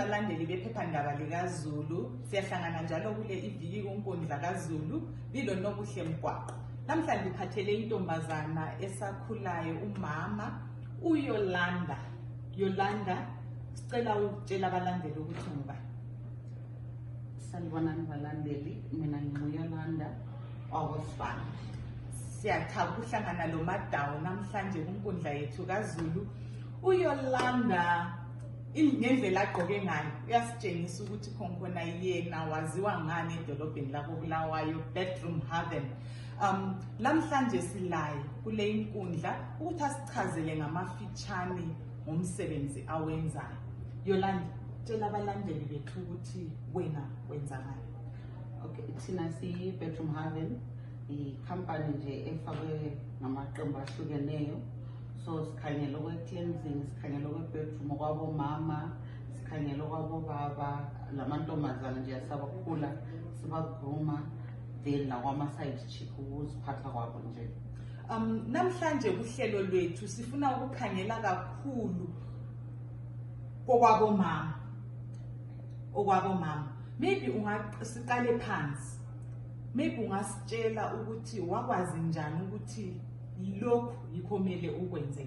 balandeli bephephandaba likaZulu, siyahlangana njalo kule iviki Kunkundla kaZulu, lilo nobuhle mgwaqo. Namhlanje ngiphathele intombazana esakhulayo, umama uYolanda. Yolanda, sicela ukutshela abalandeli ukuthi ngubani. Sanibonani balandeli, mina ngimuYolanda wakwesibanda. Siyathaba ukuhlangana lo madawu namhlanje kunkundla yethu kaZulu. uYolanda ngendlela agqoke ngayo uyasitshengisa ukuthi khona yena waziwa ngani edolobheni lako Bulawayo, bedroom haven. Namhlanje silayo kule inkundla ukuthi asichazele ngamafitshane ngomsebenzi awenzayo. Yolanda, tshela abalandeli bethu ukuthi wena wenzani. Okay, thina yiBedroom haven, inkampani nje efakwe ngamaqembu ehlukeneyo. So sikhangela kwe-cleansing, sikhangela kwe-bedroom kwabomama, sikhangela kwabobaba, lamantombazana nje asabakhula, sibagruma, then nakwama-side chick ukuziphatha kwabo nje. Namhlanje kuhlelo lwethu sifuna ukukhangela kakhulu kokwabomama. Maybe ungasiqale phansi. Maybe ungasitshela ukuthi wakwazi njani ukuthi lokhu yikho kumele ukwenze.